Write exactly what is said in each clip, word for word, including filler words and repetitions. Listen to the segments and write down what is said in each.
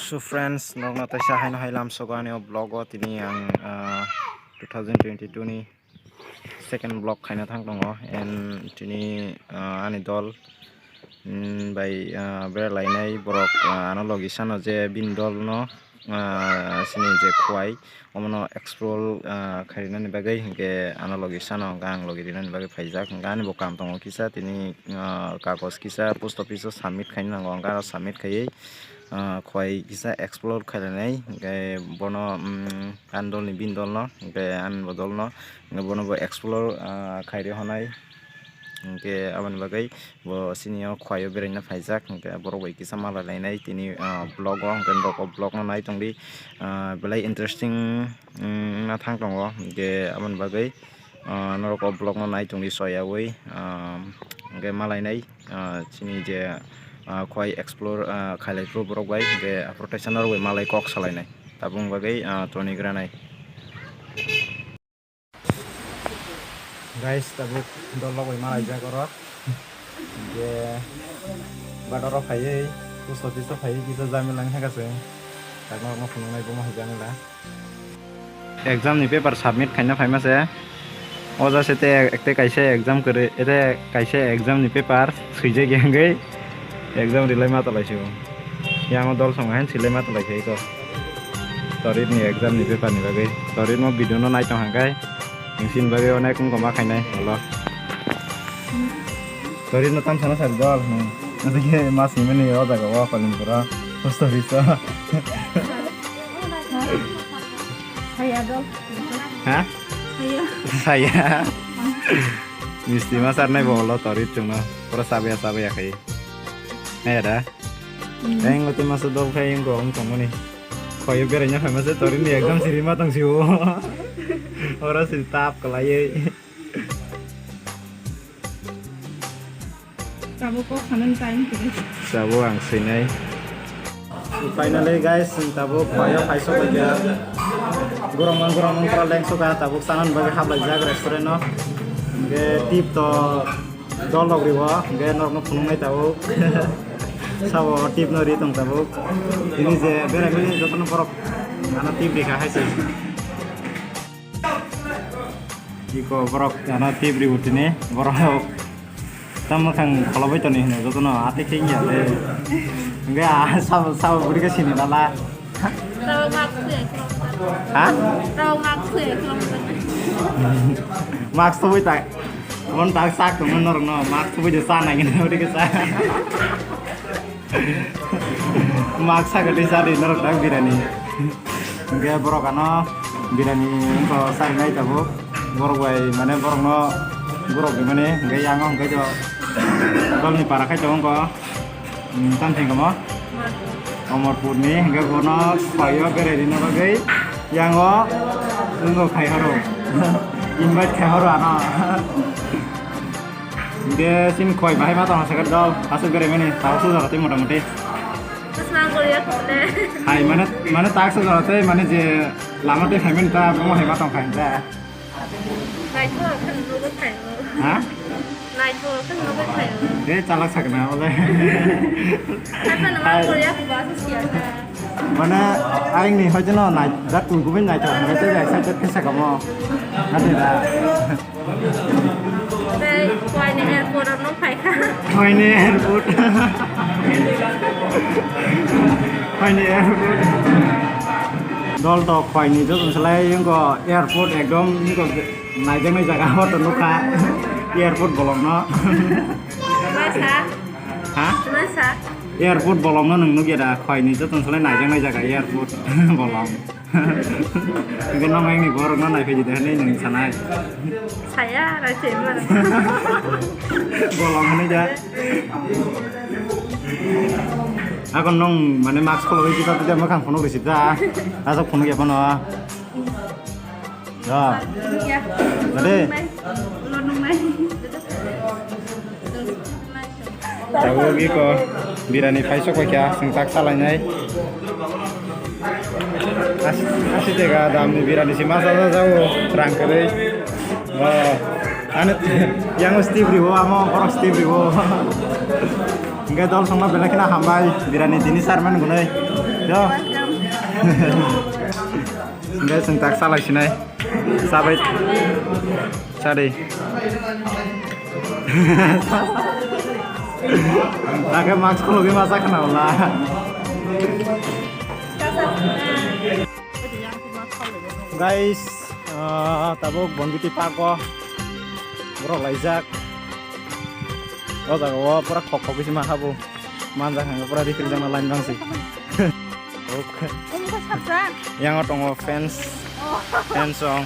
So friends, nokno teisa haino hai lamsogo ani o vlog o tini ang, ah, two thousand twenty-two ni second vlog khaina thang tongo, and tini, ah, ani dol, mm, bai, ah, bera lainai borok, ah, ano logi sano je bini dol no, ah, sini je Khowai omono explore, ah, khainani bagwi, hinkhe ano logi sano hwnka ang logi rinani bagwi phaijak, hwnka ani bo kam tongo kisa, tini, ah, kagoj kisa post office o submit khaina nango, hwnka aro submit khaiwi, ah, Khowai kisa explore khainai, hinkhe bono, mm, ani dolni bini dolno, hinkhe ani bo dolno, hinkhe bono bo explore, ah, khairwi honai. Hinkhe aboni bagwi bo sini o Khowai o beraina phaijak, hinkhe borok bai kisa malai lainai tini, ah, vlog o, hinkhe norok o vlog no nai tongdi, ah, belai interesting, mm, wngna thang tongo, hinkhe aboni bagwi, ah, norok o vlog no nai tongdi soyaui, ah, hinkhe malainai, ah, chini je, ah, Khowai explore, ah, khailai phuru borok bai, hinkhe aphuru teisa norok bai malai kok salainai, tabuk wng bagwi, ah, toni granai. Guys, tabuk dol rok bai malaijak oro. Je, but oro phaiwi, post office o phaiwi kisa jamila wngkha se. Tabuk norokno phunuknai bomo hai jamila. Exam ni paper submit khaina phaima se. O jase te, te kaisa exam kwrwi, te kaisa exam ni paper swijak ya wngwi. Exam rilai ma tolai sibo. Yang o dol song hain silai ma tolai sibo. Torit ni exam ni paper ni bagwi. Torit no video no nai tong hangkai. Nungsini bagwi onek wngkoma khainai, holo. Torit no tam sana sari dol, hmm. Asike mas ni mani o jaga o Kalimpur o. Post office o. Saya dol. Ha? Saya. Saya. Misti ma sarnai bo holo Torit chwngno. Pura sabaya sabaya khai. Nai da? Hmm. Teng o tei masa dol khai wngkha wng tongmani. Khoyo beraina phaima se Torit ni exam siri ma tong sio. Oro siri tap kalaiwi. Tabuk kok sanani time kwrwi. Tabuk ang swinai. Finally guys, chwng tabuk khoyo phai sokya. Gorong man gorong man pura leng soka tabuk sanani bagwi haplaijak restaurant no. Hingke tip to dol rok riwo, hingke norokno phunuknai tabuk. Sabo tip no ri tong tabuk. Tini je berai mani jotono borok ano tip rikha hai se. Iko borok ano tip ribo tini borok. Tamo khang kholobai toni hino jotono ate khe ya le. Hingke a sabo sabo buri ke sini lala. Tao ngak se kilometer. Ha? Tao ngak se kilometer. Mask tubui tak. Mon tak sak tong norok no mask tubui je sa nang ni uri ke sa. Mask sa ke dei sa di norok tak birani. Hingke borok ano birani wngkha sari nai tabuk. Borok bai mane borok no borok ni mane hingke yang o hingke jo dol ni para khai tongo wngkha. Hmm, tamo thang kamo? Amarpur ni, hingke bono khoyo berai rina bagwi, yang o wngkha khai horo. Invite khai horo ano. Hingke chini khoi bahai ma tongma sakha dol, aswk berai mani, tabuk sujak twi mota moti. Bwswng goriya khone. Hai mane, mane tak sujak twi mane je lama twi hai mani ta, bomo hai ma tong khai ta. Naithok khe nugwi phaio. Ha? Naithok khe nugwi phaio. Tei chalak sakna ole. Hai phano ma hai. Korea ko ba se siya kha. Mane aing ni hoje no nai dat kun kumin naithok hwnwi tei excited khe sakamo. Hati da. Tei koini airport no phai kha. Koini airport. Koini airport. Dol to khoini joto salai wngkha airport ekdom wngkha naijaknai jaga o to nukha airport bolongno. Masa? Ha? Masa? Airport bolongno nwng nukya da khoini joto salai naijaknai jaga airport bolong. Hingke nong yang ni borok no naiphai di dahani nwng sanai. Saya raise ma. Bolong hwnwi da. Ako nong mane mask khulogwi kita tidak makan phunuk risi da. Asok phunuk ya phano. Ya. Ya. Ade. Lo nung mai. Tabuk iko birani phai sok kha, sengtak salainai. As-, asi tega damni birani si masa sa jao, rang kwrwi. Oh, ane yang Steve ribo, amo borok Steve ribo. Hingke dol songma belai kheno hambai, birani tini chairman gunoi. Yo. Guys, chwng tak salai sinai. Sabai. Sari. Takhe mask khulugwi ma sakha na wala. Guys, ah, tabuk Bonbiti park o borok laijak. O jaga o pura khok khok bisi ma habu. Manjak hwnka pura rifrikjakna line bangsi. Okay. Yang o tongo fans. Fans song.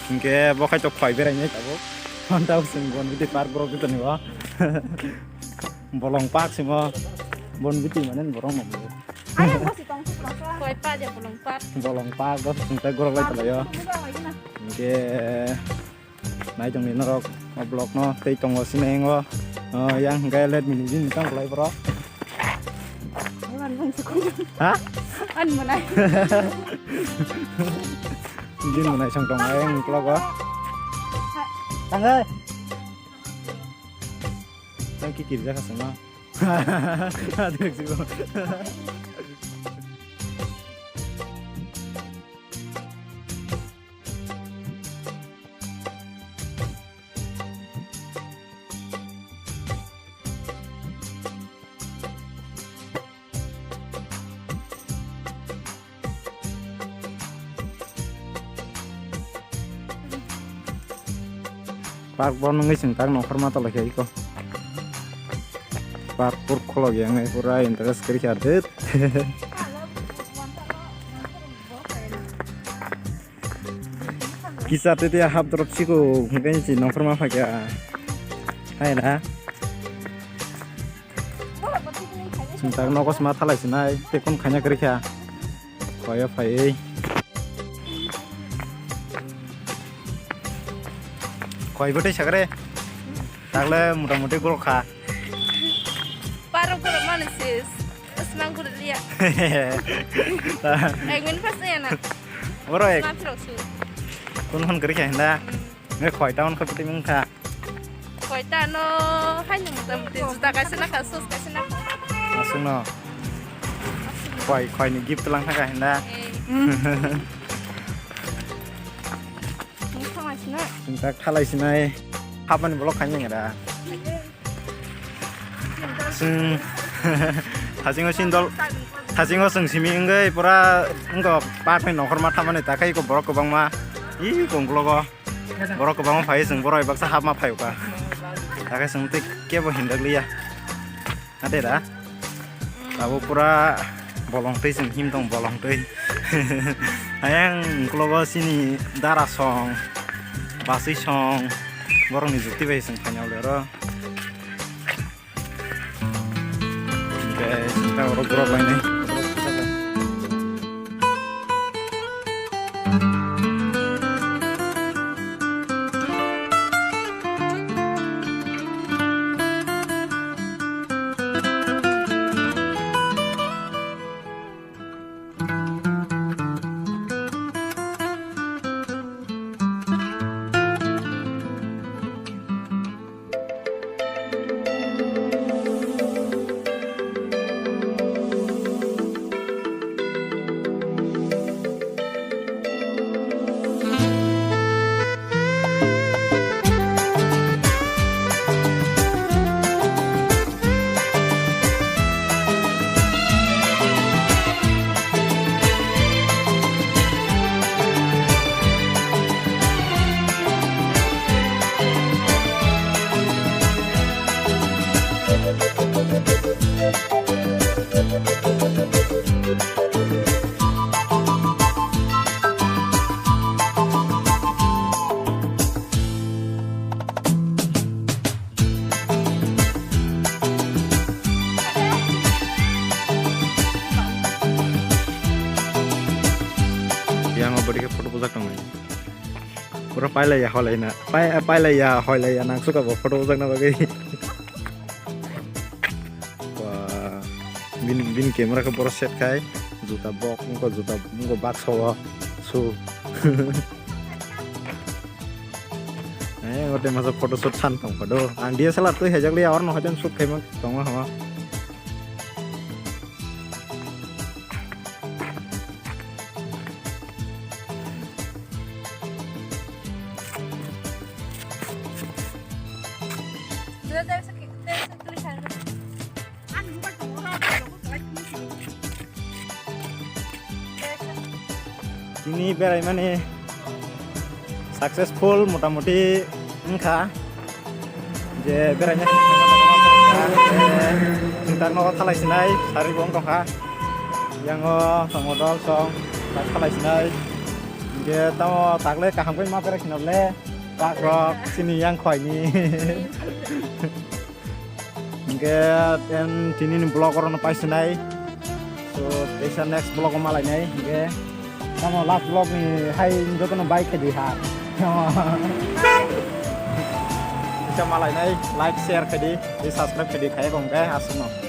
Hwnkhe bo khai to khwlai berai nai tabuk. Phone tao chwng Bonbiti park borok joto ni bo. Bolong park simo. Bonbiti mane borok no. Khwlai pa je Bolong park. Bolong park bo chwng tai gorok lai tonglaio. Hwnkhe Nai tongni norok o vlog no tei tongo sini engo. O, yang hwnkhe let mini jin tang kwlai borok. Ha? An mwnai. Jin mwnai song tong ayang vlog o. Tangai. Tang ki kirja khasama. Adik jibo. Park bo nungwi chwng tak nongkhorma tolai khe iko. Park pur khulok yang pura interest kri kha dut. Kisa tete hap drop siko hwnkhe si nongkhorma phaikha. Hai na. Sintak nogo sma thalai sinai tei kun khaina kwrwi kha. Khoyo phaiwi. Khoi bwtwi sakre. Takle mota moti gol kha. Parok gol mano sis. Smang gol liya. Ek minute pas ya na. Oro ek. Smang phirok su. Kun hon kwrwi kha hinda. Nge khoi ta hon kha pwtwi mung kha. Khoi ta no hai no mota moti juta kaisa na kha, sos kaisa na kha. Aswk no. Khoi, khoi ni gift lang kha hinda. Eh. Nung thang lai sina. Sintak thalai sinai. Hapmani vlog khaina ngira. Chwng thasingo sindol, thasingo chwng simi wngwi pura wngkha park ni nongkhorma thamani takhai iko borok kwbangma. Ih, kongklogo borok kwbangma phai chwng borok baksa hapma phaikha. Takhai chwng tei kebo hindakliya. Ade da. Abo pura bolong twi chwng him tong bolong twi. Ayang kongklogo chini dara song, baswi song, borokni jukti bai chwng phaina le oro. Hwnkhe sinta oro borok lainai. Yang abadi ke photo bujak tong. Pura pailaiya holaina. Pai-, pailaiya, hoilaiya, nang suka bo photo ujakna bagwi. Wah, bin, bin camera khe borok set khai. Juta bok, wngkha juta, wngkha baksa o su. Eh, ote masa photo shoot san tong photo. Ang D S L R twi haijakliya, orno haijan shoot khaima tongma hama. Ini beraimani successful motamuti wngkha. Je beraina sinai sari bo wngkha. Yango tongo dol song tak khalai sinai. Hingke tamo takle kaham khe ma berai sinai le. Pak rok sini yang khoi ni. Hingke ten tini ni vlog oro no pai sinai. So teisa next vlog o malai nai hingke. Tamo last vlog ni hai joto no bai khe di ha. Teisa malai nai, like share khe di, subscribe khe di khai kong khe aswk no.